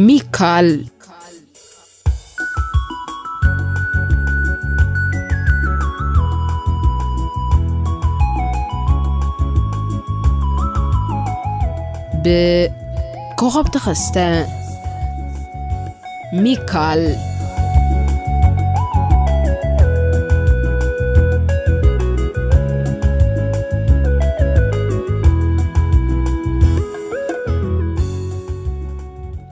ሚካል። ብኮኸብ ተኸስተ። ሚካል።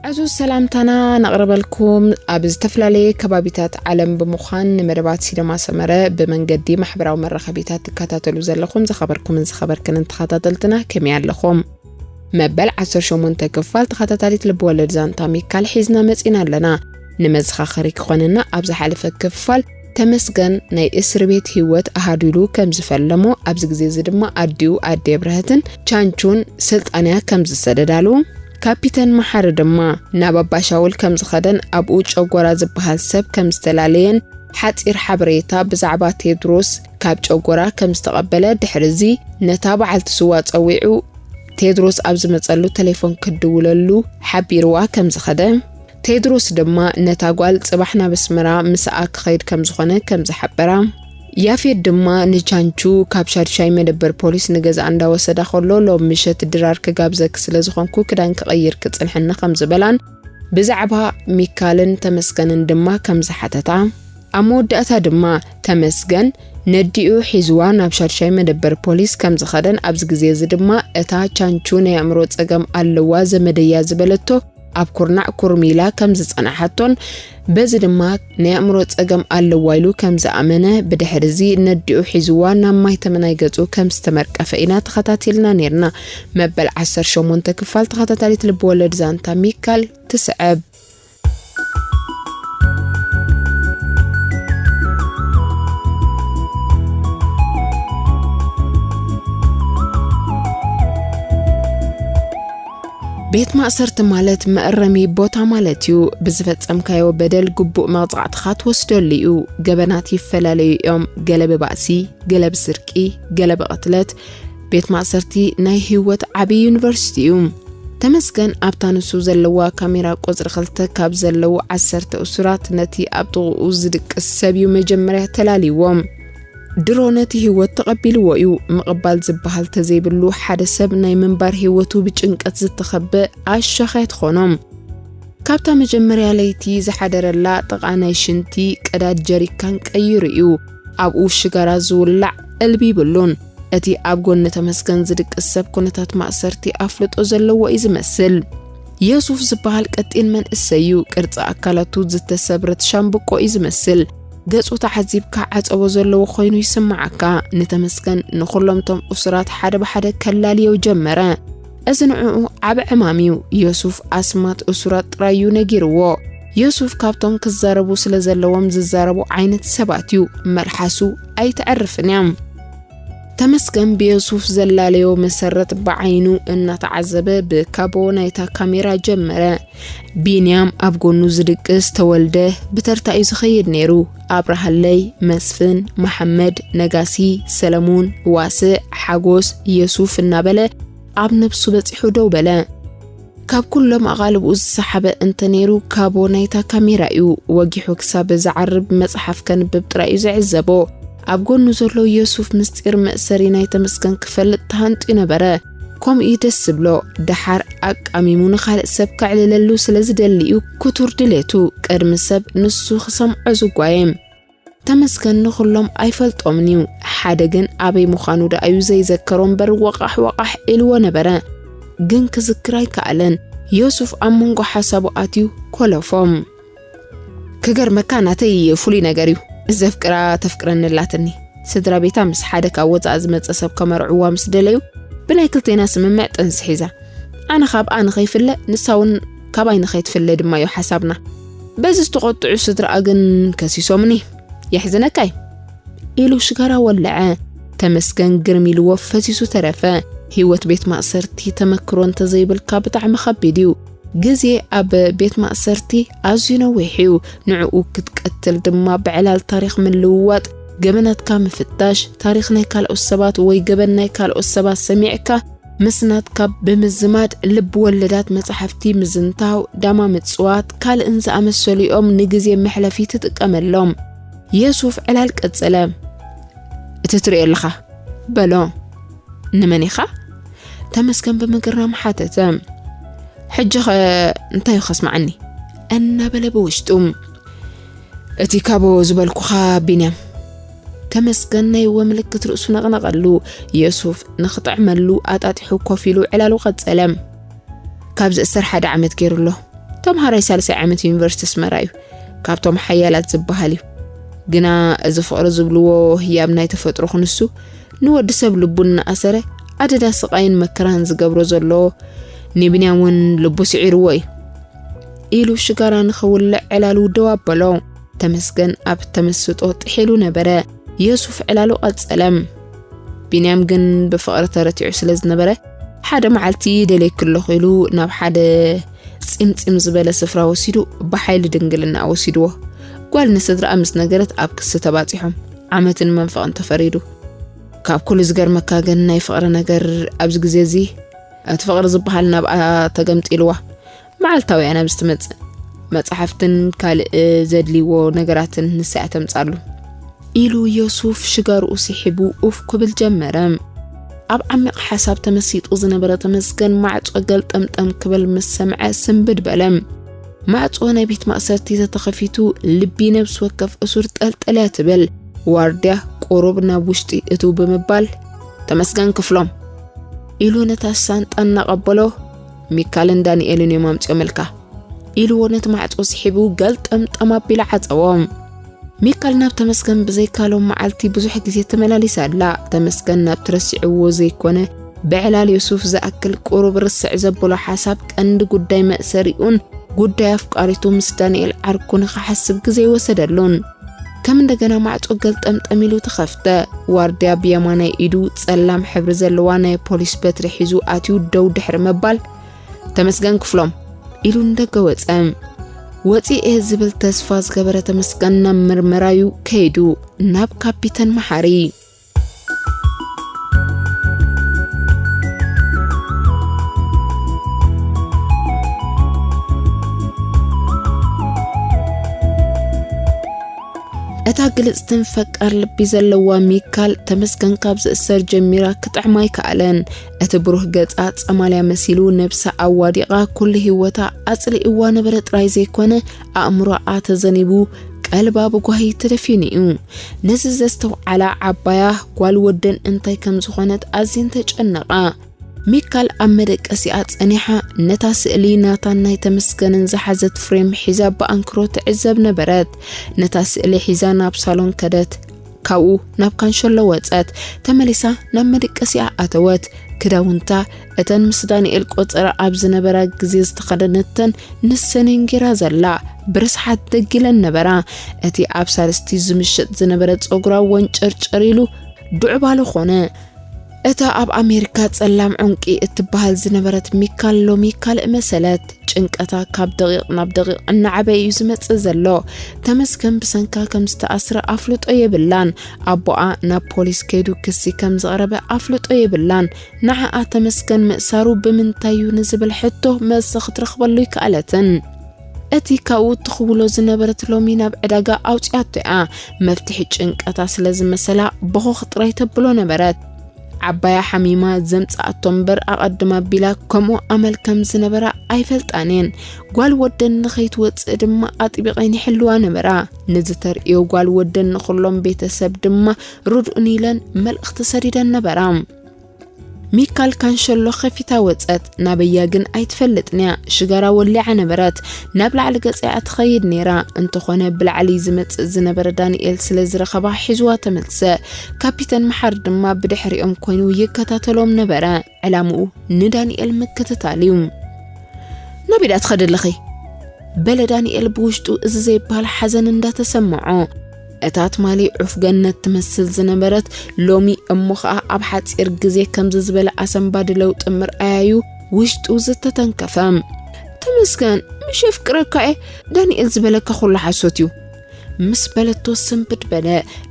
ዕዙዝ ሰላምታና ነቕርበልኩም። ኣብ ዝተፈላለየ ከባቢታት ዓለም ብምዃን ንመደባት ሲነማ ሰመረ ብመንገዲ ማሕበራዊ መራኸቢታት ትከታተሉ ዘለኹም ዝኸበርኩምን ዝኸበርክንን ተኸታተልትና ከመይ ኣለኹም? መበል ዓሰርተ ሸሞንተ ክፋል ተኸታታሊት ልብወለድ ዛንታ ሚካል ሒዝና መጺና ኣለና። ንመዘኻኸሪ ክኾነና ኣብ ዝሓለፈ ክፋል ተመስገን ናይ እስር ቤት ህይወት ኣሃዲሉ ከም ዝፈለሞ፣ ኣብዚ ግዜ እዚ ድማ ኣዲኡ ኣዴ ብርሀትን ቻንቹን ስልጣንያ ከም ዝሰደዳሉ፣ ካፒተን መሓሪ ድማ ናብ ኣባሻውል ከም ዝኸደን ኣብኡ ጨጎራ ዝበሃል ሰብ ከም ዝተፈላለየን ሓጺር ሓበሬታ ብዛዕባ ቴድሮስ ካብ ጨጎራ ከም ዝተቐበለ፣ ድሕሪ እዚ ነታ በዓልቲ ስዋ ጸዊዑ ቴድሮስ ኣብ ዝመጸሉ ቴሌፎን ክድውለሉ ሓቢርዋ ከም ዝኸደ፣ ቴድሮስ ድማ ነታ ጓል ጽባሕ ናብ ኣስመራ ምስኣ ክኸይድ ከም ዝኾነ ከም ዝሓበራ፣ ያፌት ድማ ንቻንቹ ካብ ሻድሻይ መደበር ፖሊስ ንገዛኣ እንዳወሰዳ ከሎ፣ ሎም ምሸት ድራር ክጋብዘኪ ስለ ዝኾንኩ ክዳን ክቕይር ክጽንሐኒ ከም ዝበላን፣ ብዛዕባ ሚካልን ተመስገንን ድማ ከም ዝሓተታ፣ ኣብ መወዳእታ ድማ ተመስገን ነዲኡ ሒዝዋ ናብ ሻድሻይ መደበር ፖሊስ ከም ዝኸደን፣ ኣብዚ ግዜ እዚ ድማ እታ ቻንቹ ናይ ኣእምሮ ጸገም ኣለዋ ዘመደያ ዝበለቶ ኣብ ኩርናዕ ኩርሚላ ከም ዝጸናሓቶን፣ በዚ ድማ ናይ ኣእምሮ ጸገም ኣለዋ ኢሉ ከም ዝኣመነ፣ ብድሕሪ እዚ ነዲኡ ሒዝዋ ናብ ማይ ተመናይ ገጹ ከም ዝተመርቀፈ ኢና ተኸታቲልና ኔርና። መበል ዓሰርተ ሸሞንተ ክፋል ተኸታታሊት ልብወለድ ዛንታ ሚካል ትስዕብ። ቤት ማእሰርቲ ማለት መእረሚ ቦታ ማለት እዩ። ብዝፈጸምካዮ በደል ግቡእ መቕጻዕትኻ ትወስደሉ እዩ። ገበናት ይፈላለዩ እዮም። ገለ ብባእሲ፣ ገለ ብስርቂ፣ ገለ ብቕትለት። ቤት ማእሰርቲ ናይ ህይወት ዓቢ ዩኒቨርሲቲ እዩ። ተመስገን ኣብታ ንሱ ዘለዋ ካሜራ ቁጽሪ ክልተ ካብ ዘለዉ ዓሰርተ እሱራት ነቲ ኣብ ጥቕኡ ዝድቅስ ሰብ እዩ መጀመርያ ተላልይዎ። ድሮ ነቲ ህይወት ተቐቢልዎ እዩ። ምቕባል ዝበሃል ተዘይብሉ ሓደ ሰብ ናይ ምንባር ህይወቱ ብጭንቀት ዝተኸበ ኣሻኻይ ትኾኖ። ካብታ መጀመርያ ለይቲ ዝሓደረላ ጥቓ ናይ ሽንቲ ቀዳድ ጀሪካን ቀይሩ እዩ። ኣብኡ ሽጋራ ዝውላዕ እልቢ ይብሉን። እቲ ኣብ ጎኒ ተመስገን ዝድቅስ ሰብ ኩነታት ማእሰርቲ ኣፍልጦ ዘለዎ እዩ ዝመስል። የሱፍ ዝበሃል ቀጢን መንእሰይ እዩ። ቅርጺ ኣካላቱ ዝተሰብረት ሻምብቆ እዩ ዝመስል። ገጹ ተዓዚብካ ዓጸቦ ዘለዎ ኮይኑ ይስምዓካ። ንተመስገን ንኹሎም እቶም እሱራት ሓደ ብሓደ ከላልዮ ጀመረ። እዚ ንዕኡ ዓቢ ዕማም እዩ። የሱፍ ኣስማት እሱራት ጥራይ እዩ ነጊርዎ። የሱፍ ካብቶም ክዛረቡ ስለ ዘለዎም ዝዛረቡ ዓይነት ሰባት እዩ። መልሓሱ ኣይተዕርፍን እያ። ተመስገን ብየሱፍ ዘላለዮ መሰረት ብዓይኑ እናተዓዘበ ብካቦ ናይታ ካሜራ ጀመረ። ቢንያም ኣብ ጎኑ ዝድቅስ ተወልደ ብተርታ እዩ ዝኸይድ ነይሩ። ኣብርሃለይ፣ መስፍን፣ መሓመድ፣ ነጋሲ፣ ሰለሙን፣ ዋስዕ፣ ሓጎስ፣ የሱፍ እናበለ ኣብ ነብሱ በጺሑ ደው በለ። ካብ ኩሎም ኣቓልብኡ ዝሰሓበ እንተ ነይሩ ካቦ ናይታ ካሜራ እዩ። ወጊሑ ክሳብ ዝዓርብ መጽሓፍ ከንብብ ጥራይ እዩ ዝዕዘቦ። ኣብ ጎኑ ዘሎ የሱፍ ምስጢር መእሰሪ ናይ ተመስገን ክፈልጥ ተሃንጥዩ ነበረ። ከምኡ እዩ ደስ ዝብሎ። ደሓር ኣቃሚሙ ንኻልእ ሰብ ከዕልለሉ ስለ ዝደሊ እዩ ክቱር ድሌቱ። ቅድሚ ሰብ ንሱ ክሰምዖ ዝጓየ። ተመስገን ንኹሎም ኣይፈልጦምን እዩ። ሓደ ግን ኣበይ ምዃኑ ደኣ እዩ ዘይዘከሮ እምበር ወቓሕ ወቓሕ ኢልዎ ነበረ። ግን ክዝክር ኣይከኣለን። ዮሱፍ ኣብ መንጎ ሓሳቡ ኣትዩ ኮለፎም። ክገርመካ ናተይ ፍሉይ ነገር እዩ። ዘፍቅራ ተፍቅረኒ ኣላትኒ። ስድራ ቤታ ምስ ሓደ ካብ ወጻኢ ዝመጸ ሰብ ከመርዕዋ ምስ ደለዩ ብናይ ክልቴና ስምምዕ ጥንሲ ሒዛ። ኣነ ካብኣ ንኸይፍለ ንሳ እውን ካባይ ንኸይትፍለ ድማ እዩ ሓሳብና። በዚ ዝተቖጥዑ ስድራኣ ግን ከሲሶምኒ። የሕዝነካ እዩ ኢሉ ሽጋራ ወለዐ። ተመስገን ግርም ኢልዎ ፈሲሱ ተረፈ። ህይወት ቤት ማእሰርቲ ተመክሮ እንተዘይብልካ ብጣዕሚ ከቢድ እዩ። ግዜ ኣብ ቤት ማእሰርቲ ኣዝዩ ነዊሕ እዩ። ንዕኡ ክትቀትል ድማ ብዕላል ታሪኽ ምልውዋጥ፣ ገበናትካ ምፍታሽ፣ ታሪኽ ናይ ካልኦት ሰባት ወይ ገበን ናይ ካልኦት ሰባት ሰሚዕካ ምስናት ካብ ብምዝማድ ልብ ወለዳት መጻሕፍቲ ምዝንታው፣ ዳማ ምጽዋት፣ ካልእን ዝኣመሰሉ እዮም ንግዜ መሕለፊ ትጥቀመሎም። የሱፍ ዕላል ቀጸለ። "እቲ ትሪኦ ኣለኻ?" በሎ። "ንመን ኢኻ?" ተመስገን ብምግራም ሓተተ። "ሕጂ ኸ እንታይ እዩ ከስምዓኒ?" እናበለ ብውሽጡ። "እቲ ካቦ ዝበልኩኻ ቢንያም።" ተመስገን ናይ እወ ምልክት ርእሱ ነቕነቐሉ። የሱፍ ንኽጥዕመሉ ኣጣጢሑ ኮፍ ኢሉ ዕላሉ ቀጸለ። "ካብ ዝእሰር ሓደ ዓመት ገይሩ ኣሎ። ተምሃራይ ሳልሳይ ዓመት ዩኒቨርሲቲ ኣስመራ እዩ። ካብቶም ሓያላት ዝበሃል እዩ። ግና እዚ ፍቕሪ ዝብልዎ ህያብ ናይ ተፈጥሮ ክንሱ፣ ንወዲ ሰብ ልቡ እናኣሰረ ኣደዳ ስቓይን መከራን ዝገብሮ ዘሎ፣ ንቢንያም እውን ልቡ ስዒርዎ እዩ" ኢሉ ሽጋራ ንኸውልዕ ዕላሉ ደው ኣበሎ። ተመስገን ኣብ ተመስጦ ጥሒሉ ነበረ። የሱፍ ዕላሉ ቀጸለ። ቢንያም ግን ብፍቕሪ ተረቲዑ ስለ ዝነበረ፣ ሓደ መዓልቲ ደልየኪ ኣለኹ ኢሉ ናብ ሓደ ጺምጺም ዝበለ ስፍራ ወሲዱ ብሓይሊ ድንግልና ወሲድዎ። ጓል ንስድራኣ ምስ ነገረት ኣብ ክሲ ተባጺሖም። ዓመትን መንፈቕን ተፈሪዱ። ካብ ኩሉ ዝገርመካ ግን ናይ ፍቕሪ ነገር ኣብዚ ግዜ እዚ እቲ ፍቕሪ ዝበሃል ናብኣ ተገምጢልዋ። መዓልታዊ እያ ናብዚ ትመጽእ። መጻሕፍትን ካልእ ዘድልይዎ ነገራትን ንሳ እያ ተምጻሉ። ኢሉ ዮሱፍ ሽጋርኡ ስሒቡ ኡፍ ክብል ጀመረ። ኣብ ዓሚቕ ሓሳብ ተመሲጡ ዝነበረ ተመስገን ማዕጾ ገልጠምጠም ክብል ምስ ሰምዐ ስንብድ በለ። ማዕጾ ናይ ቤት ማእሰርቲ ተተኸፊቱ ልቢ ነብሲ ወከፍ እሱር ጠልጠልያ ትብል። ዋርድያ ቁሩብ ናብ ውሽጢ እትው ብምባል "ተመስገን ክፍሎም" ኢሉ ነታ ሳንጣ እናቐበሎ "ሚካልን ዳንኤልን እዮም ኣምጺኦምልካ" ኢልዎ ነቲ ማዕጾ ስሒቡ ገልጠምጠም ኣቢሉ ዓጸዎ። ሚካል ናብ ተመስገን ብዘይካሎም መዓልቲ ብዙሕ ግዜ ተመላሊሳ ኣላ። ተመስገን ናብ ትረሲዕዎ ዘይኮነ ብዕላል ዮሱፍ ዝኣክል ቁሩብ ርስዕ ዘብሎ ሓሳብ ቀንዲ ጉዳይ መእሰሪኡን ጉዳይ ኣፍቃሪቱ ምስ ዳንኤል ዓርኩ ንኽሓስብ ግዜ ይወሰደሉን። ከም እንደገና ማዕጾ ገልጠምጠም ኢሉ ተኸፍተ። ዋርድያ ብየማናይ ኢዱ ጸላም ሕብሪ ዘለዋ ናይ ፖሊስ በትሪ ሒዙ ኣትዩ ደው ድሕሪ ምባል "ተመስገን ክፍሎም" ኢሉ ንደገ ወጸ። ወጺኤ ዝብል ተስፋ ዝገበረ ተመስገን ናብ ምርመራዩ ከይዱ ናብ ካፒተን መሓሪ። እታ ግልጽትን ፈቃር ልቢ ዘለዋ ሚካል ተመስገን ካብ ዝእሰር ጀሚራ ክጥዕማ ኣይከኣለን። እቲ ብሩህ ገጻ ጸማልያ መሲሉ ነብሳ ኣዋዲቓ ኩሉ ህይወታ ኣጽሊእዋ ነበረ ጥራይ ዘይኮነ ኣእምሮኣ ተዘኒቡ ቀልባ ብጓሂ ተደፊኑ እዩ። ነዚ ዘስተውዓላ ዓባያ ጓል ወደን እንታይ ከም ዝኾነት ኣዝየን ተጨነቓ። ሚካል ኣብ መደቀሲኣ ጸኒሓ ነታ ስእሊ ናታን ናይ ተመስገንን ዝሓዘት ፍሬም ሒዛ ብኣንክሮ ትዕዘብ ነበረት። ነታ ስእሊ ሒዛ ናብ ሳሎን ከደት። ካብኡ ናብ ካንሸሎ ወጸት። ተመሊሳ ናብ መደቀሲኣ ኣተወት። ክዳውንታ እተን ምስ ዳንኤል ቆጸራ ኣብ ዝነበራ ግዜ ዝተኸደነተን ንሰን እየን ጌራ ዘላ። ብርስሓት ደጊለን ነበራ። እቲ ኣብ ሳልስቲ ዝምሸጥ ዝነበረ ጸጉራ ወንጨርጨር ኢሉ ዱዕባሉ ኾነ። እታ ኣብ ኣሜሪካ ጸላም ዑንቂ እትበሃል ዝነበረት ሚካል ሎሚ ካልእ መሰለት። ጭንቀታ ካብ ደቂቕ ናብ ደቂቕ እናዓበየ እዩ ዝመጽእ ዘሎ። ተመስገን ብሰንካ ከም ዝተኣስረ ኣፍልጦ የብላን። ኣቦኣ ናብ ፖሊስ ከይዱ ክሲ ከም ዘቕረበ ኣፍልጦ የብላን። ንዓኣ ተመስገን ምእሳሩ ብምንታይ እዩ ንዝብል ሕቶ መልሲ ክትረኽበሉ ኣይከኣለትን። እቲ ካብኡ ትኽውሎ ዝነበረት ሎሚ ናብ ዕዳጋ ኣውጺኣቶ እያ። መፍትሒ ጭንቀታ ስለ ዝመሰላ ቦኾኽ ጥራይ ተብሎ ነበረት። ዓባያ ሓሚማ ዘምጽኣቶ እምበር ኣቐድም ኣቢላ ከምኡ ኣመል ከም ዝነበራ ኣይፈልጣን እየን። ጓል ወደን ንኸይትወጽእ ድማ ኣጥቢቐን ይሕልዋ ነበራ። ንዝተርእዮ ጓል ወደን ንኹሎም ቤተሰብ ድማ ርድኡኒ ኢለን መልእኽቲ ሰዲደን ነበራ። ሚካል ካንሸሎ ከፊታ ወጸት። ናበያ ግን ኣይትፈልጥን እያ። ሽጋራ ወሊዓ ነበረት። ናብ ላዕሊ ገጺኣ ትኸይድ ነይራ። እንተኾነ ብላዕሊ ዝመጽእ ዝነበረ ዳንኤል ስለ ዝረኸባ ሒዝዋ ተመልሰ። ካፒተን መሓሪ ድማ ብድሕሪኦም ኮይኑ ይከታተሎም ነበረ። ዕላምኡ ንዳንኤል ምክትታል እዩ። "ናበይ ደኣ ትኸዲ ኣለኺ?" በለ ዳንኤል ብውሽጡ እዚ ዘይበሃል ሓዘን እንዳተሰምዖ። እታ ትማሊ ዑፍ ገነት ትመስል ዝነበረት ሎሚ እሞ ኸኣ ኣብ ሓጺር ግዜ ከምዚ ዝበለ ኣሰንባዲ ለውጢ ምርኣያዩ ውሽጡ ዝተተንከፈ። "ተመስገን፣ ምሽ የፍቅረካ እየ፣ ዳንኤል ዝበለካ ኩሉ ሓሶት እዩ" ምስ በለቶ ስንብድ በለ።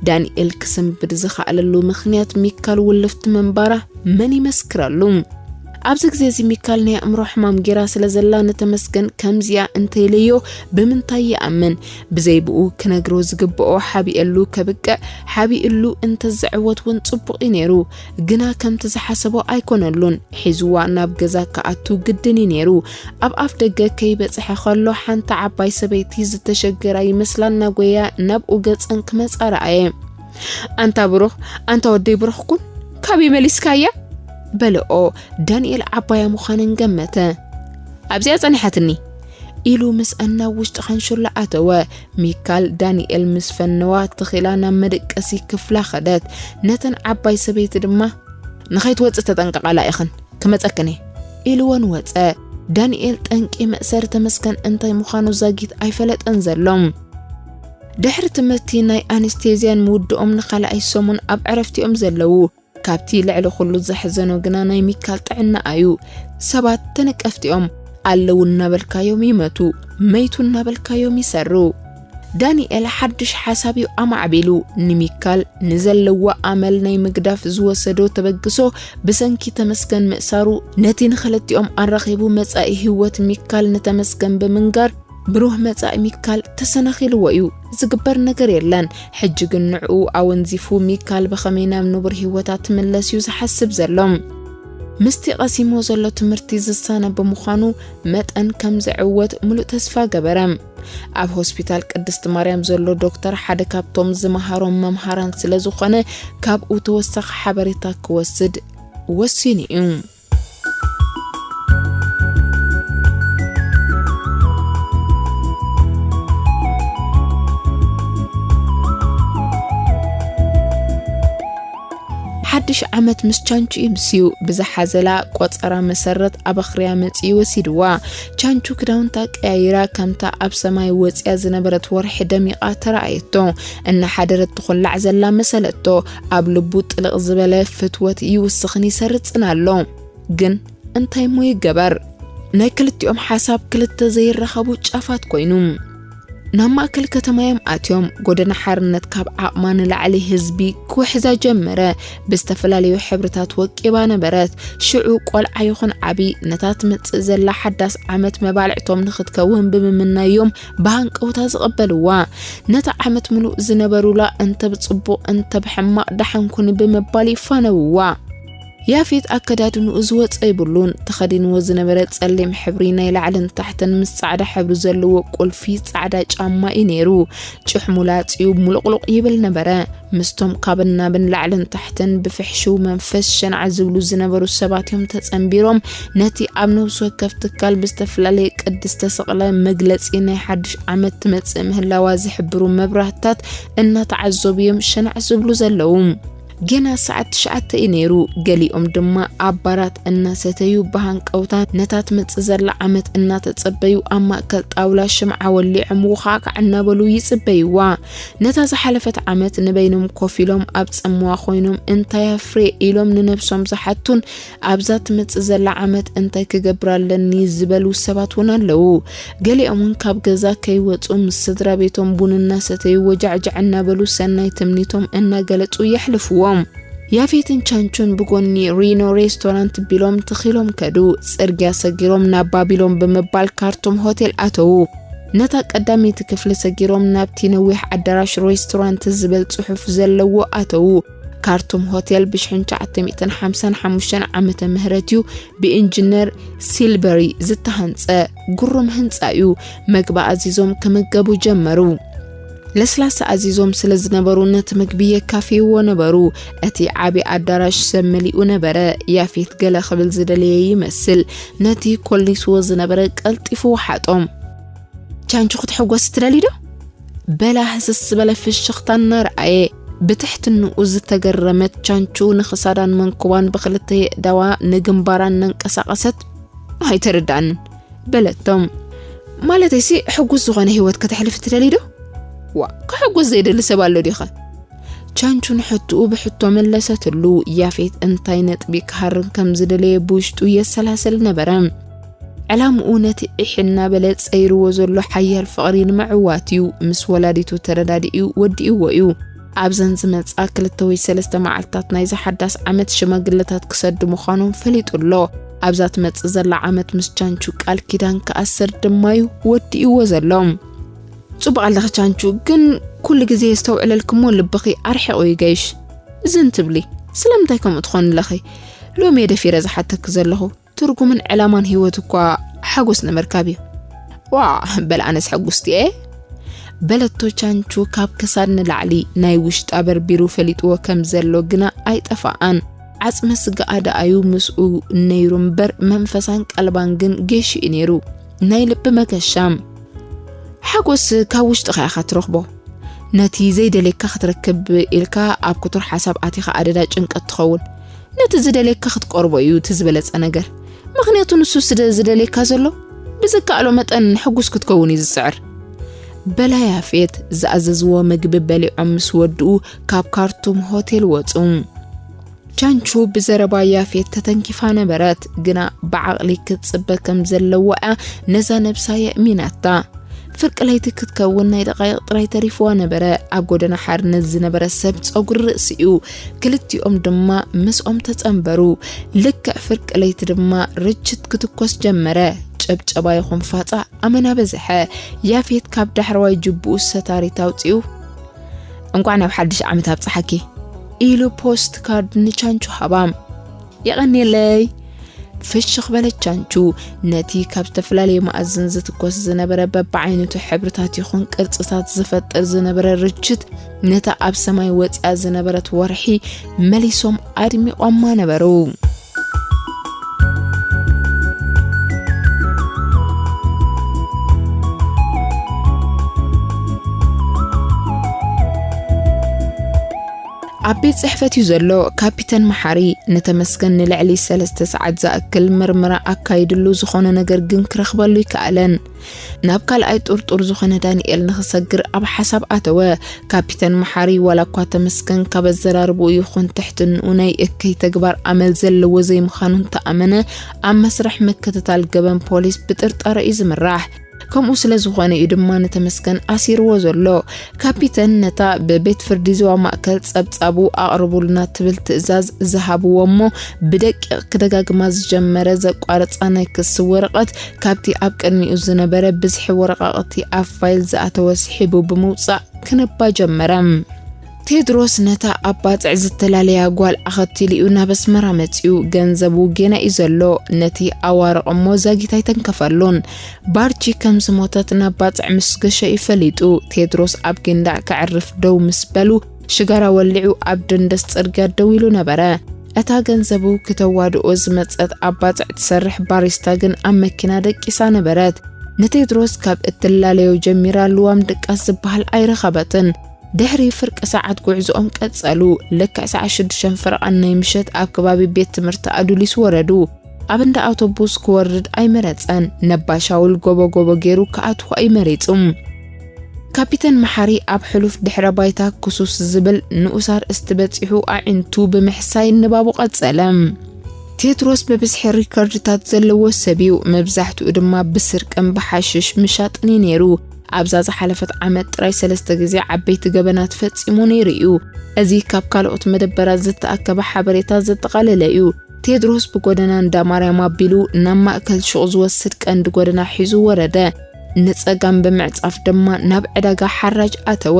ዳንኤል ክስንብድ ዝኸኣለሉ ምኽንያት ሚካል ውልፍቲ ምንባራ መን ይመስክረሉ? ኣብዚ ግዜ እዚ ሚካል ናይ ኣእምሮ ሕማም ጌራ ስለ ዘላ፣ ንተመስገን ከምዚኣ እንተኢለዮ ብምንታይ ይኣምን? ብዘይ ብኡ ክነግሮ ዝግብኦ ሓቢኤሉ ከብቅዕ፣ ሓቢእሉ እንተዝዕወት እውን ጽቡቕ እዩ ነይሩ። ግና ከምቲ ዝሓሰቦ ኣይኮነሉን። ሒዝዋ ናብ ገዛ ክኣቱ ግድን እዩ ነይሩ። ኣብ ኣፍ ደገ ከይበጽሐ ከሎ፣ ሓንቲ ዓባይ ሰበይቲ ዝተሸገራ ይመስላ እናጎያ ናብኡ ገጸን ክመጻ ረኣየ። "ኣንታ ብሩኽ፣ ኣንታ ወደይ ብሩኽ ኩን፣ ካበይ መሊስካያ?" በለኦ። ዳንኤል ዓባያ ምዃነን ገመተ። "ኣብዚኣ ጸኒሓትኒ" ኢሉ ምስኣን ናብ ውሽጢ ካንሸሎ ኣተወ። ሚካል ዳንኤል ምስ ፈነዋ፣ ትኺላ ናብ መደቀሲ ክፍላ ኸደት። ነተን ዓባይ ሰበይቲ ድማ፣ "ንኸይትወጽእ ተጠንቀቓላ ኢኽን፣ ክመጸክን እየ" ኢልወን ወጸ። ዳንኤል ጠንቂ መእሰሪ ተመስገን እንታይ ምዃኑ ዛጊት ኣይፈለጠን ዘሎ። ድሕሪ ትምህርቲ ናይ ኣንስቴዝያን ምውድኦም ንኻልኣይ ሰሙን ኣብ ዕረፍቲኦም ዘለዉ። ካብቲ ልዕሊ ኩሉ ዘሕዘኖ ግና ናይ ሚካል ጥዕና እዩ። ሰባት ተነቀፍቲ እዮም። ኣለዉ እናበልካዮም ይመቱ፣ መይቱ እናበልካዮም ይሰሩ። ዳንኤል ሓድሽ ሓሳብ እዩ ኣማዕቢሉ። ንሚካል ንዘለዎ ኣመል ናይ ምግዳፍ ዝወሰዶ ተበግሶ ብሰንኪ ተመስገን ምእሳሩ፣ ነቲ ንኽልቲኦም ኣራኺቡ መጻኢ ህይወት ሚካል ንተመስገን ብምንጋር፣ ብሩህ መጻኢ ሚካል ተሰናኺልዎ እዩ። ዝግበር ነገር የለን። ሕጂ ግን ንዕኡ ኣወንዚፉ ሚካል ብኸመይ ናብ ንቡር ህይወታ ትምለስ እዩ ዝሓስብ ዘሎ። ምስቲ ቀሲሞ ዘሎ ትምህርቲ ዝሳነ ብምዃኑ መጠን ከም ዝዕወት ሙሉእ ተስፋ ገበረ። ኣብ ሆስፒታል ቅድስት ማርያም ዘሎ ዶክተር ሓደ ካብቶም ዝመሃሮም መምሃራን ስለ ዝኾነ፣ ካብኡ ተወሳኺ ሓበሬታ ክወስድ ወሲኑ እዩ። ሓድሽ ዓመት ምስ ቻንቹ ይምስዩ። ብዝሓዘላ ቆጸራ መሰረት ኣብ ኣኽርያ መጺኡ ወሲድዋ። ቻንቹ ክዳውንታ ቀያይራ፣ ከምታ ኣብ ሰማይ ወጺኣ ዝነበረት ወርሒ ደሚቓ ተራእየቶ። እናሓደረት ትኹላዕ ዘላ መሰለቶ። ኣብ ልቡ ጥልቕ ዝበለ ፍትወት ይውስኽን ይሰርጽን ኣሎ። ግን እንታይ እሞ ይገበር? ናይ ክልቲኦም ሓሳብ ክልተ ዘይራኸቡ ጫፋት ኮይኑ። ናብ ማእከል ከተማ እዮም ኣትዮም። ጎደና ሓርነት ካብ ዓቕማ ንላዕሊ ህዝቢ ክውሕዛ ጀመረ። ብዝተፈላለዩ ሕብርታት ወቂባ ነበረት። ሽዑ ቆልዓ ይኹን ዓቢ ነታ ትመጽእ ዘላ ሓዳስ ዓመት መባልዕቶም ንኽትከውን ብምምናዮም ብሃንቀውታ ዝቕበልዋ። ነታ ዓመት ምሉእ ዝነበሩላ እንተ ብጽቡቕ እንተ ብሕማቕ ደሓን ኩኒ ብምባል ይፋነውዋ። ያፌት ኣከዳድንኡ ዝወጸ ይብሉን። ተኸዲንዎ ዝነበረ ጸሊም ሕብሪ ናይ ላዕልን ታሕትን ምስ ጻዕዳ ሕብሪ ዘለዎ ቁልፊ ጻዕዳ ጫማ እዩ ነይሩ። ጭሕሙ ላጽዩ ሙሉቕሉቕ ይብል ነበረ። ምስቶም ካብን ናብን ላዕልን ታሕትን ብፍሕሽው መንፈስ ሸንዓ ዝብሉ ዝነበሩ ሰባት እዮም ተጸንቢሮም። ነቲ ኣብ ነፍሲ ወከፍ ትካል ብዝተፈላለየ ቅዲ ዝተሰቕለ መግለጺ ናይ ሓድሽ ዓመት ትመጽእ ምህላዋ ዝሕብሩ መብራህትታት እናተዓዘቡ እዮም ሸንዓ ዝብሉ ዘለዉ። ጌና ሰዓት ትሽዓተ እዩ ነይሩ። ገሊኦም ድማ ኣብ ባራት እናሰተዩ ብሃንቀውታ ነታ ትመጽእ ዘላ ዓመት እናተጸበዩ ኣብ ማእከል ጣውላ ሽምዓ ወሊዖም ውኻዕካዕ እናበሉ ይጽበይዋ። ነታ ዝሓለፈት ዓመት ንበይኖም ኮፍ ኢሎም ኣብ ጽምዋ ኮይኖም እንታይ ኣፍርየ ኢሎም ንነብሶም ዝሓቱን ኣብዛ ትመጽእ ዘላ ዓመት እንታይ ክገብር ኣለኒ ዝበሉ ሰባት እውን ኣለዉ። ገሊኦም እውን ካብ ገዛ ከይወጹ ምስ ስድራ ቤቶም ቡን እናሰተዩ ወጃዕጃዕ እናበሉ ሰናይ ትምኒቶም እናገለጹ የሕልፍዎም። ያፌትን ቻንቹን ብጎኒ ሪኖ ሬስቶራንት ቢሎም ትኺሎም ከዱ። ጽርግያ ሰጊሮም ናብ ባቢሎን ብምባል ካርቱም ሆቴል ኣተዉ። ነታ ቀዳመይቲ ክፍሊ ሰጊሮም ናብቲ ነዊሕ ኣዳራሽ ሬስቶራንት ዝብል ጽሑፍ ዘለዎ ኣተዉ። ካርቱም ሆቴል ብሽሕን ትሽዓተ ሚእትን ሓምሳን ሓሙሽተን ዓመተ ምህረት እዩ ብኢንጂነር ሲልበሪ ዝተሃንጸ። ግሩም ህንጻ እዩ። መግቢ ኣዚዞም ክምገቡ ጀመሩ። ለስላሳ ኣዚዞም ስለ ዝነበሩ ነቲ ምግቢ የካፍይዎ ነበሩ። እቲ ዓቢ ኣዳራሽ ሰብ መሊኡ ነበረ። ያፌት ገለ ክብል ዝደለየ ይመስል። ነቲ ኮሊስዎ ዝነበረ ቀልጢፉ ወሓጦ። ቻንቹ ክትሕጎስ ትደሊ ዶ? በላ ህስስ ዝበለ ፍሽኽታ እናረኣየ። ብትሕትንኡ ዝተገረመት ቻንቹ ንኽሳዳን መንኩባን ብኽልተ የእዳዋ ንግንባራን እናንቀሳቐሰት፣ "ኣይተረዳእንን" በለቶም። "ማለተይሲ ሕጉስ ዝኾነ ህይወት ከተሕልፍ ትደሊ ዶ?" "ዋ፣ ክሕጉስ ዘይደሊ ሰብ ኣሎ ዲኸ?" ቻንቹ ንሕቶኡ ብሕቶ መለሰትሉ። ያፌት እንታይ ነጥቢ ክሃርም ከም ዝደለየ ብውሽጡ የሰላስል ነበረ። ዕላምኡ ነቲ ዒሕ እናበለ ጸይርዎ ዘሎ ሓያል ፍቕሪ ንምዕዋት እዩ። ምስ ወላዲቱ ተረዳዲኡ ወዲእዎ እዩ። ኣብዘን ዝመጻ ክልተ ወይ ሰለስተ መዓልታት ናይዚ ሓዳስ ዓመት ሽማግለታት ክሰዱ ምዃኖም ፈሊጡ ኣሎ። ኣብዛ ትመጽእ ዘላ ዓመት ምስ ቻንቹ ቃል ኪዳን ክኣስር ድማ እዩ ወዲእዎ ዘሎ። ጽቡቕ ኣለኺ ቻንቹ፣ ግን ኩሉ ግዜ የስተውዕለልክሞ ልብኺ ኣርሒቑ ይገይሽ። ዝን ትብሊ፣ ስለምንታይ ከምኡ ትኾኒ ኣለኺ? ሎሚ እየ ደፊረ ዝሓተኪ ዘለኹ። ትርጉምን ዕላማን ህይወት እኳ ሓጎስ ነበርካብዩ። ዋ፣ በል ኣነስ ሕጉስቲ እየ። በለቶ ቻንቹ ካብ ክሳድ ንላዕሊ ናይ ውሽጣ በርቢሩ ፈሊጥዎ ከም ዘሎ ግና ኣይጠፋኣን። ዓጽመ ስጋኣ ደኣዩ ምስኡ ነይሩ እምበር መንፈሳን ቀልባን ግን ጌሽኡ ነይሩ። ናይ ልቢ መገሻ። ሓጎስ ካብ ውሽጥኻ ኢኻ ትረኽቦ። ነቲ ዘይደልየካ ክትረክብ ኢልካ ኣብ ክቱር ሓሳብ ኣቲኻ ኣደዳ ጭንቀት ትኸውን። ነቲ ዝደልየካ ክትቀርቦ እዩ እቲ ዝበለጸ ነገር። ምኽንያቱ ንሱ ስለ ዝደልየካ ዘሎ ብዝከኣሎ መጠን ሕጉስ ክትከውን እዩ ዝጽዕር። በላ ያፌት ዝኣዘዝዎ ምግቢ በሊዖም ምስ ወድኡ ካብ ካርቱም ሆቴል ወጹ። ቻንቹ ብዘረባ ያፌት ተተንኪፋ ነበረት፣ ግና ብዓቕሊ ክትጽበ ከም ዘለዋ እያ ነዛ ነብሳ የእሚናታ። ፍርቂ ለይቲ ክትከውን ናይ ደቓይቕ ጥራይ ተሪፍዋ ነበረ። ኣብ ጎደና ሓርነት ዝነበረ ሰብ ጸጉሪ ርእሲኡ፣ ክልቲኦም ድማ ምስኦም ተጸንበሩ። ልክዕ ፍርቂ ለይቲ ድማ ርችት ክትኮስ ጀመረ። ጨብጨባ ይኹን ፋጻ ኣመና በዝሐ። ያፌት ካብ ዳሕረዋይ ጅቡኡ ሰታሪት ኣውጺኡ፣ "እንኳዕ ናብ ሓድሽ ዓመት ኣብጽሓኪ" ኢሉ ፖስት ካርድ ንቻንቹ ሃባ። "የቐንየለይ!" ፍሽኽ በለት ቻንቹ። ነቲ ካብ ዝተፈላለየ መኣዝን ዝትኮስ ዝነበረ በብዓይነቱ ሕብርታት ይኹን ቅርጽታት ዝፈጥር ዝነበረ ርችት፣ ነታ ኣብ ሰማይ ወጺኣ ዝነበረት ወርሒ መሊሶም ኣድሚቖማ ነበሩ። ኣብ ቤት ጽሕፈት እዩ ዘሎ። ካፒተን መሓሪ ንተመስገን ንልዕሊ ሰለስተ ሰዓት ዝኣክል ምርመራ ኣካይድሉ፣ ዝኾነ ነገር ግን ክረኽበሉ ይከኣለን። ናብ ካልኣይ ጥርጡር ዝኾነ ዳንኤል ንኽሰግር ኣብ ሓሳብ ኣተወ። ካፒተን መሓሪ ዋላ እኳ ተመስገን ካብ ኣዘራርብኡ ይኹን ትሕትንኡ ናይ እከይ ተግባር ኣመል ዘለዎ ዘይምዃኑ እንተኣመነ፣ ኣብ መስርሕ ምክትታል ገበን ፖሊስ ብጥርጣረ እዩ ዝምራሕ። ከምኡ ስለ ዝኾነ እዩ ድማ ንተመስገን ኣሲርዎ ዘሎ። ካፒተን ነታ ብቤት ፍርዲ ዞባ ማእከል ጸብጻቡ ኣቕርቡልና ትብል ትእዛዝ ዝሃብዎ እሞ ብደቂቕ ክደጋግማ ዝጀመረ ዘቋረጻ ናይ ክሲ ወረቐት ካብቲ ኣብ ቅድሚኡ ዝነበረ ብዝሒ ወረቓቕቲ ኣብ ፋይል ዝኣተወ ስሒቡ ብምውጻእ ክነባ ጀመረ። ቴድሮስ ነታ ኣብ ባጽዕ ዝተላለያ ጓል ኣኸቲሉ እዩ ናብ ኣስመራ መጺኡ። ገንዘቡ ጌና እዩ ዘሎ። ነቲ ኣዋርቕ እሞ ዛጊት ኣይተንከፈሉን። ባርቺ ከም ዝሞተት ናብ ባጽዕ ምስ ገሸ እዩ ፈሊጡ። ቴድሮስ ኣብ ጊንዳዕ ከዕርፍ ደው ምስ በሉ፣ ሽጋራ ወሊዑ ኣብ ደንደስ ጽርግያ ደው ኢሉ ነበረ። እታ ገንዘቡ ክተዋድኦ ዝመጸት ኣብ ባጽዕ ትሰርሕ ባሪስታ ግን ኣብ መኪና ደቂሳ ነበረት። ንቴድሮስ ካብ እትላለዮ ጀሚራ ልዋም ድቃስ ዝበሃል ኣይረኸበትን። ድሕሪ ፍርቂ ሰዓት ጉዕዞኦም ቀጸሉ። ልክዕ ሰዓት ሽዱሽተ ፈረቓን ናይ ምሸት ኣብ ከባቢ ቤት ትምህርቲ ኣዱሊስ ወረዱ። ኣብ እንዳ ኣውቶቡስ ክወርድ ኣይመረጸን። ነባ ሻውል ጎቦ ጎቦ ገይሩ ክኣትዋ እዩ መሪጹ። ካፒተን መሓሪ ኣብ ሕሉፍ ድሕረ ባይታ ክሱስ ዝብል ንኡስ ኣርእስቲ በጺሑ ኣዒንቱ ብምሕሳይ ንባቡ ቀጸለ። ቴድሮስ ብብዝሒ ሪከርድታት ዘለዎ ሰብ እዩ። መብዛሕትኡ ድማ ብስርቅን ብሓሽሽ ምሻጥን እዩ ነይሩ። ኣብዛ ዝሓለፈት ዓመት ጥራይ ሰለስተ ግዜ ዓበይቲ ገበናት ፈጺሙ ነይሩ እዩ። እዚ ካብ ካልኦት መደበራት ዝተኣከበ ሓበሬታ ዘጠቓለለ እዩ። ቴድሮስ ብጎደና እንዳ ማርያም ኣቢሉ ናብ ማእከል ሹቕ ዝወስድ ቀንዲ ጎደና ሒዙ ወረደ። ንጸጋም ብምዕጻፍ ድማ ናብ ዕዳጋ ሓራጅ ኣተወ።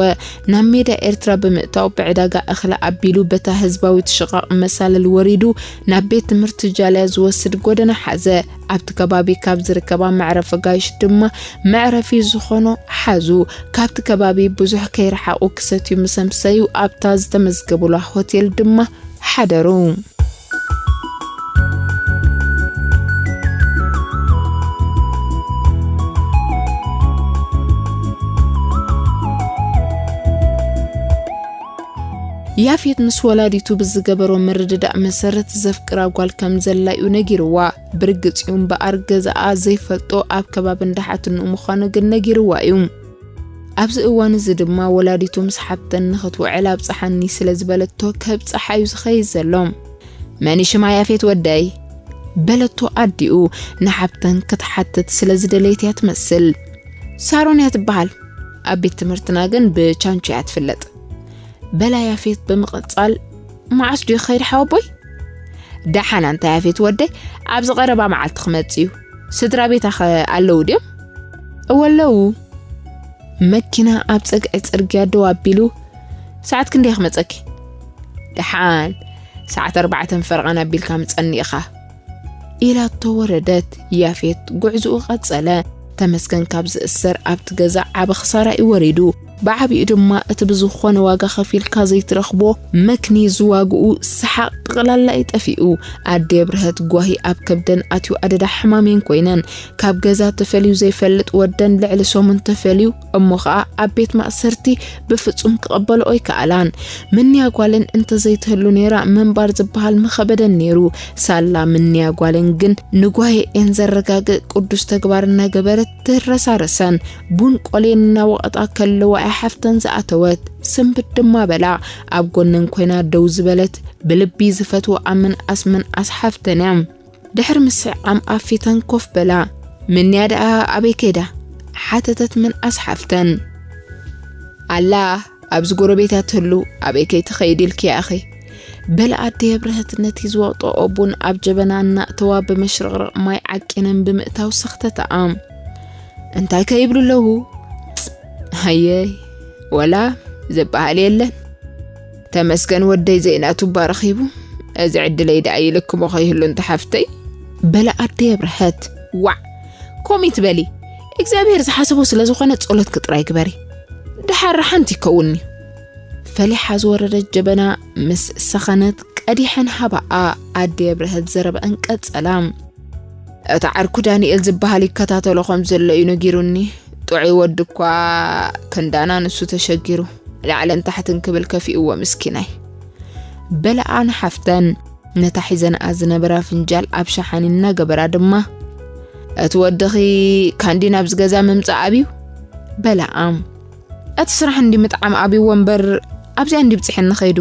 ናብ ሜዳ ኤርትራ ብምእታው ብዕዳጋ እኽሊ ኣቢሉ በታ ህዝባዊት ሽቓቕ መሳልል ወሪዱ ናብ ቤት ትምህርቲ ጃልያ ዝወስድ ጎደና ሓዘ። ኣብቲ ከባቢ ካብ ዝርከባ መዕረፊ ጋይሽ ድማ መዕረፊ ዝኾኖ ሓዙ። ካብቲ ከባቢ ብዙሕ ከይረሓቑ ክሰትዩ ምስ ኣምሰዩ ኣብታ ዝተመዝገቡላ ሆቴል ድማ ሓደሩ። ያፌት ምስ ወላዲቱ ብዝገበሮ ምርድዳእ መሰረት ዘፍቅራ ጓል ከም ዘላ እዩ ነጊርዋ። ብርግጽ እዩ እምበኣር ገዛኣ ዘይፈልጦ ኣብ ከባቢ እንዳሓትንኡ ምዃኑ ግን ነጊርዋ እዩ። ኣብዚ እዋን እዚ ድማ ወላዲቱ ምስ ሓብተን ንኽትውዕል ኣብጽሓኒ ስለ ዝበለቶ ከብጽሓ እዩ ዝኸይድ ዘሎ። "መን እዩ ሽማ ያፌት ወደይ?" በለቶ ኣዲኡ። ንሓብተን ክትሓትት ስለ ዝደለየት እያ ትመስል። "ሳሮን እያ ትበሃል። ኣብ ቤት ትምህርትና ግን ብቻንቹ እያ ትፍለጥ" በላ ያፌት ብምቕጻል። "መዓስ ድዩ ክኸይድ ሓወቦይ?" ደሓን ኣንታ ያፌት ወደይ፣ ኣብዚ ቀረባ መዓልቲ ክመጽእ እዩ። ስድራ ቤታኸ ኣለዉ ድዮም? እወ ኣለዉ። መኪና ኣብ ጸግዒ ጽርግያ ደው ኣቢሉ፣ ሰዓት ክንደይ ክመጸኪ? ደሓን ሰዓት ኣርባዕተን ፈርቓን ኣቢልካ ምጸኒ ኢኻ። ኢላቶ ወረደት። ያፌት ጉዕዝኡ ቀጸለ። ተመስገን ካብ ዝእሰር ኣብቲ ገዛ ዓቢ ክሳራ እዩ ወሪዱ። ብዓቢኡ ድማ እቲ ብዝኾነ ዋጋ ከፊልካ ዘይትረኽቦ መክኒ ዝዋግኡ ሰሓቕ ጠቕላላ እዩ ጠፊኡ። ኣደ የብርሀት ጓሂ ኣብ ከብደን ኣትዩ ኣደዳ ሕማሜን ኮይነን። ካብ ገዛ ተፈልዩ ዘይፈልጥ ወደን ልዕሊ ሰሙን ተፈልዩ እሞ ኸኣ ኣብ ቤት ማእሰርቲ ብፍጹም ክቐበልኦ ኣይከኣላን። ምንያ ጓለን እንተዘይትህሉ ነይራ ምንባር ዝበሃል ምኸበደን ነይሩ። ሳላ ምንያ ጓለን ግን ንጓሂኤን ዘረጋግእ ቅዱስ ተግባር እናገበረት ትረሳረሰን። ቡን ቆሌን እናወቐጣ ከለዋ እያ ሓፍተን ዝኣተወት። ስንብድ ድማ በላ። ኣብ ጎነን ኮይና ደው ዝበለት ብልቢ ዝፈትወኣ ምንኣስ ምንኣስ ሓፍተን እያ። ድሕሪ ምስዕዓም ኣብ ፊተን ኮፍ በላ። ምንያ ደኣ ኣበይ ከይዳ? ሓተተት ምንኣስ ሓፍተን። ኣላ ኣብዚ ጎረቤታ ትህሉ፣ ኣበይ ከይትኸይድ ኢልኪ ኢኺ? በላ ኣደ የብርሀት ነቲ ዝወቕጠኦ ቡን ኣብ ጀበና እናእተዋ ብመሽርቕርቕ ማይ ዓቂነን ብምእታው ሰኽተተኣ። እንታይ ከ ይብሉ ኣለዉ? ሃየይ ወላ ዝበሃል የለን። ተመስገን ወደይ ዘይናቱ እባ ረኺቡ፣ እዚ ዕድለይ ደኣ ይልክሞ ከይህሉ እንተ ሓፍተይ። በላ ኣደ የብርሀት። ዋዕ ከምኡ ትበሊ፣ እግዚኣብሔር ዝሓሰቦ ስለ ዝኾነ ጸሎትኪ ጥራይ ግበሪ። ደሓር ሓንቲ ይከውንኒ። ፈሊሓ ዝወረደት ጀበና ምስ ሰኸነት ቀዲሐን ሃባኣ። ኣደ የብርሀት ዘረባኣን ቀጸላ። እቲ ዓርኩ ዳንኤል ዝበሃል ይከታተሎ ከም ዘሎ እዩ ነጊሩኒ። ጥዑይ ወዲ እኳ ከንዳና ንሱ ተሸጊሩ ላዕልን ታሕትን ክብል ከፊእዎ ምስኪናይ። በላኣ ንሓፍተን ነታ ሒዘንኣ ዝነበራ ፍንጃል ኣብ ሸሓኒ እናገበራ ድማ፣ እቲ ወድኺ ካንዲ ናብዚ ገዛ ምምጻእ ኣብዩ? በላኣ። እቲ ስራሕ እንዲ ምጥዓም ኣብይዎ እምበር ኣብዚኣ እንዲ ብፅሐኒ ኸይዱ።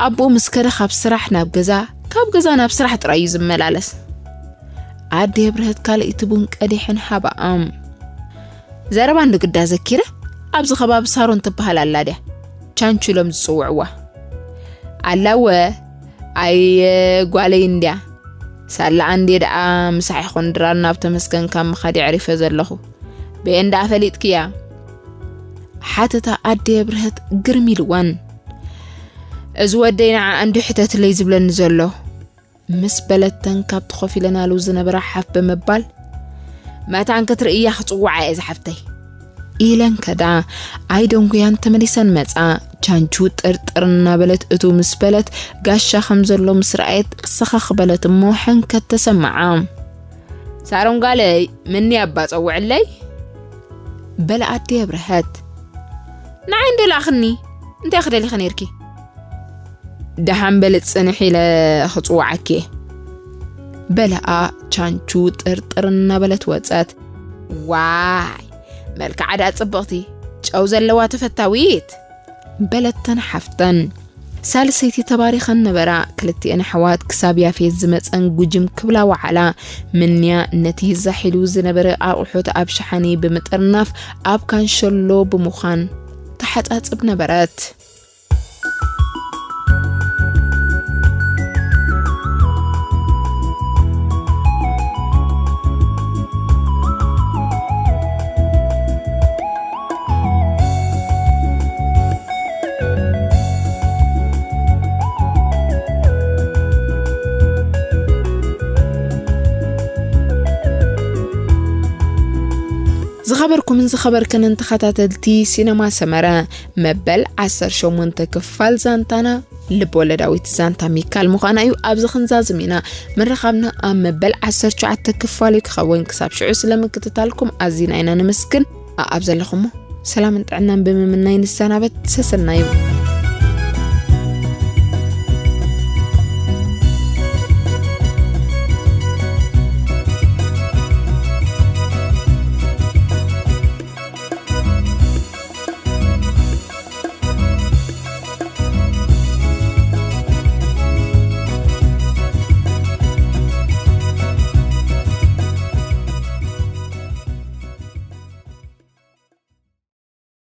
ኣቦኡ ምስ ከደ ካብ ስራሕ ናብ ገዛ፣ ካብ ገዛ ናብ ስራሕ ጥራይ እዩ ዝመላለስ። ኣደ የብርሀት ካልኣይቲ ቡን ቀዲሐን ሃባኣም። ዘረባ እንዲ ግዳ ዘኪረ፣ ኣብዚ ከባቢ ሳሮን ትበሃል ኣላ ድያ? ቻንቹ ኢሎም ዝፅውዕዋ። ኣላወ፣ ኣየ ጓለይ እንድያ። ሳላ ኣንዴ ደኣ ምሳሕ ይኹን ድራር ናብ ተመስገን ካብ ምኻድ የዕሪፈ ዘለኹ። በየን ደኣ ፈሊጥክያ? ሓተታ ኣደ የብርሀት ግርም ኢልወን። እዚ ወደይ ንዓ እንዲ ሕተትለይ ዝብለኒ ዘሎ። ምስ በለተን ካብቲ ኮፍ ኢለናሉ ዝነበራ ሓፍ ብምባል፣ መታን ክትርእያ ክጽውዓ እየ ዝሓፍተይ። ኢለን ከዳ ኣይደንጉያን ተመሊሰን መጻ። ቻንቹ ጥርጥር እናበለት እቱ ምስ በለት ጋሻ ከም ዘሎ ምስ ረኣየት ሰኸኽ በለት እሞ ሕንከት ተሰምዓ። ሳሮን ጓለይ፣ ምኒ ኣባ ጸውዕለይ? በለ ኣደ የብርሀት። ንዓይ እንዶ ለኣኽኒ፣ እንታይ ክደሊኺ ነይርኪ? ደሓን በሊ ጽንሕ ኢለ ክጽውዓኪ እየ። በለኣ ቻንቹ ጥርጥር እናበለት ወጸት። ዋይ፣ መልክዓ ደኣ ጽብቕቲ፣ ጨው ዘለዋ ተፈታዊት። በለተን ሓፍተን። ሳልሰይቲ ተባሪኸን ነበራ። ክልቲኤን ኣሕዋት ክሳብ ያፌት ዝመጸን ጉጅም ክብላ ወዓላ። ምንያ ነቲ ዛሕ ኢሉ ዝነበረ ኣቑሑት ኣብ ሸሓኒ ብምጥርናፍ ኣብ ካንሸሎ ብምዃን ተሓጻጽብ ነበረት። ዝኸበርኩምን ዝኸበርክንን ተኸታተልቲ ሲነማ ሰመረ፣ መበል ዓሰርተ ሸሞንተ ክፋል ዛንታና ልብ ወለዳዊት ዛንታ ሚካል ምዃና እዩ። ኣብዚ ክንዛዝም ኢና። ምርኻብና ኣብ መበል ዓሰርተ ትሽዓተ ክፋል እዩ ክኸውን። ክሳብ ሽዑ ስለ ምክትታልኩም ኣዚና ኢና ነመስግን። ኣኣብ ዘለኹሞ ሰላምን ጥዕናን ብምምናይ ንሰናበት። ሰሰናዩ።